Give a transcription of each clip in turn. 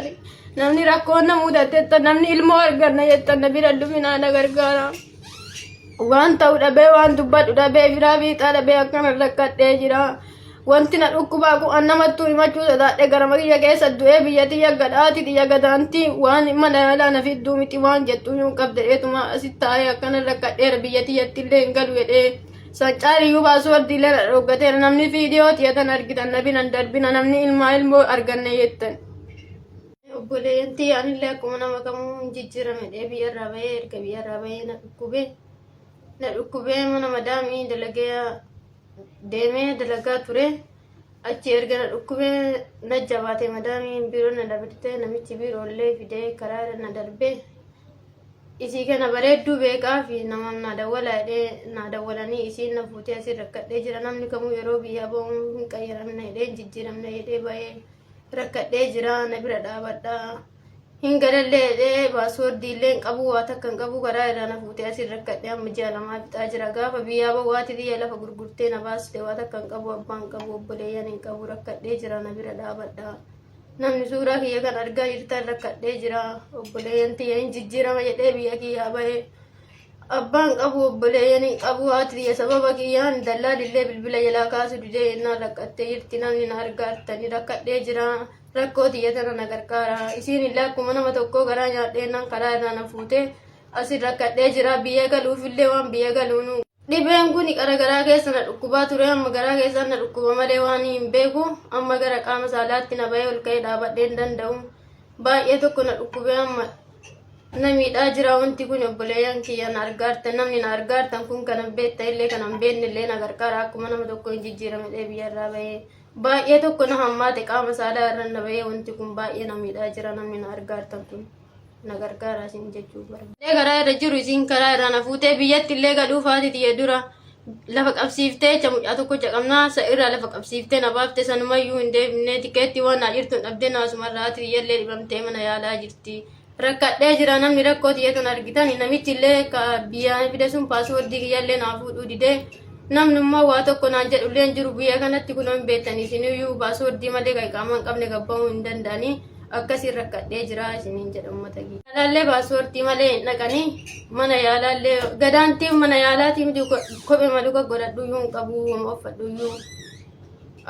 jettani. Namni rakkoon na mudatettan namni ilmoo arganna jettan na bira dhufinaa na gargaara. Waan ta'u dhabee waan dubbadhu dhabee firaa fiixaa dhabee akkana rakkadhee jira. Wanti na dhukkubaa kun an namattuu himachuu sodaadhe garama kiyya keessa du'ee biyya tiyya gadhaati tiyya gadaanti waan mana yaalaa na fidduu miti waan jettu hin qabde dheetuma asitti taa'ee akkana rakkadheera biyya tiyyatti illee hin galu jedhee Sancaariyyuu baasuu illee na dhoggateera namni viidiyoo tiyya tan argitan na biran darbina namni ilmaa ilmoo arganne jettan. Obboleeyyan tiyya anillee akkuma nama kamuu hin jijjiirame dhee biyyarraa bahee erga biyyarraa bahee na dhukkubee na dhukkubee mana madaamii dalagee deemee dalagaa ture. Achi erga na dhukkubee na jabaate madaamiin biiroo na dabartee namichi biiroollee fidee karaa irra na darbee isii kana bareedduu beekaa fi nama na dawwala jedhee na dawwalanii isiin na fuutee asii rakkadhee jira namni kamuu yeroo biyyaa ba'u hin qayyaramne jedhee hin jijjiiramne jedhee ba'ee rakkadhee jira na bira dhaabadha hin galallee jedhee paaswoordii illee hin qabu waa takka hin qabu karaa irraa na fuutee asii rakkadhee amma ji'a lamaa fixaa jira gaafa biyyaa ba'u haati tiyya lafa gurgurtee na baaste waa takka hin qabu abbaa hin qabu obboleeyyan hin qabu rakkadhee jira na bira dhaabadha. Namni suuraa kiyya kan argaa jirtan rakkadhee jira obboleeyyan tiyya hin jijjiirama jedhee biyya kiyyaa bahee abbaan qabu obboleeyyan hin qabu haati tiyya sababa kiyyaan dallaalillee bilbila jalaa kaasu didee yennaan rakkattee jirti namni na argaartani rakkadhee jira rakkoo tiyya tana na gargaara isiin illee akkuma nama tokkoo garaa nyaadhee yennaan karaa irraa na fuutee asin rakkadhee jira biyya galuufillee waan biyya galuunu Dhibeen kun qara garaa keessa na dhukkubaa ture amma garaa keessaan na dhukkuba malee waan hin beeku amma gara qaama saalaatti na bahee ol ka'ee dhaabadhee hin danda'u baay'ee tokko na dhukkubee amma na miidhaa jira wanti kun obboleeyyan kiyya na argaartan namni na argaartan kun kana beekta illee kana hin beekne illee na gargaara akkuma nama tokko hin jijjiirame dhee biyya irraa bahee baay'ee tokko na hammaate qaama saalaa irra na bahee wanti kun baay'ee na miidhaa jira namni na argaartan kun. na gargaara isin jechuu barbaada. Karaa irra jiru isin karaa irraa na fuutee biyyatti illee gadhuu faati tiyya dura lafa qabsiiftee jecha mucaa tokko caqabnaa isa irraa lafa qabsiiftee na baafte sanumayyuu hin deebine tikeetti waan naa jirtu hin dhabdee naasumarraa haati tiyya illee dhibamtee mana yaalaa jirti. Rakkadhee jira namni rakkoo tiyya tan argitan namichi illee ka biyyaa fide sun paaswoordii kiyya illee naa fuudhuu didee namni immoo waa tokko naan jedhu illee hin jiru biyya kanatti kunoo hin beektanii isiniyyuu paaswoordii malee kan iqaamaa hin qabne gabbahuu hin danda'anii. Akkasiin rakkadhee jira isiniin jedha uummata kiyya. Yaalaallee paaspoortii malee hin dhaqanii mana yaalaallee gadaantii mana yaalaatii miti kophee maluka godhadhuyyuu hin qabu wama uffadhuyyuu.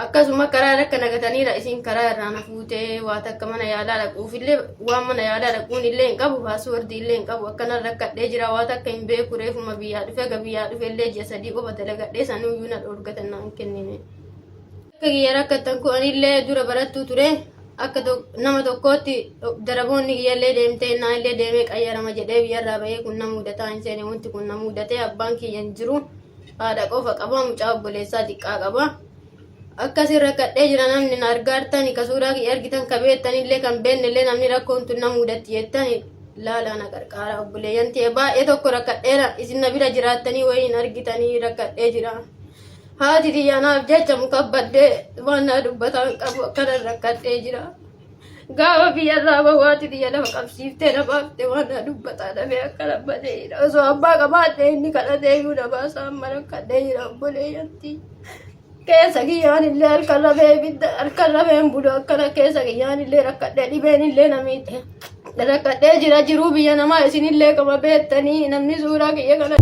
Akkasuma karaa irra akka nagataniira isin karaa irraa na fuutee waa takka mana yaalaa dhaquufillee waan mana yaalaa dhaquun illee hin qabu paaspoortii illee hin qabu akkana rakkadhee jira waa takka hin beeku reefuma biyyaa dhufe ga biyyaa dhufe illee ji'a 3 qofa dalagadhee sanuyyuu na dhoorgatan naan kennine. Akka kiyya rakkattan kun anillee dura barattuu ture. Akka nama tokkootti daraboonni kiyyallee deemtee innaa illee deemee qayyarama jedhee biyyarraa bahee kun na mudataa hin seene wanti kun na mudatee abbaan kiyya hin jiru. Haadha qofa qaba mucaa obboleessaa xiqqaa qaba. Akkasiin rakkadhee jira namni na argaartani ka suuraa kiyya argitan ka beektanillee kan beennellee namni rakkoon tun na mudatti jettani laalaa na qarqaara obboleeyyan tiyya baay'ee tokko rakkadheera isin na bira jiraattanii wayii hin argitanii rakkadhee jira. Haati tiyya anaaf jecha muka baddee waan naa dubbataa hin qabu akkanan rakkadhee jira. Gaafa biyyarraa bahu haati tiyya lafa qabsiiftee na baafte waan naa dubbataa dhabee akkana badee jira. Osoo abbaa qabaadhee inni kadhatee iyyuu na baasa amma rakkadhee jira obboleeyyanti. Keessa kiyyaan illee halkan rafee ibidda halkan rafee hin bulu akkana keessa kiyyaan illee rakkadhee dhibeen illee na miite. Rakkadhee jira jiruu biyya namaa isinillee qaba beektanii namni suuraa kiyya kana.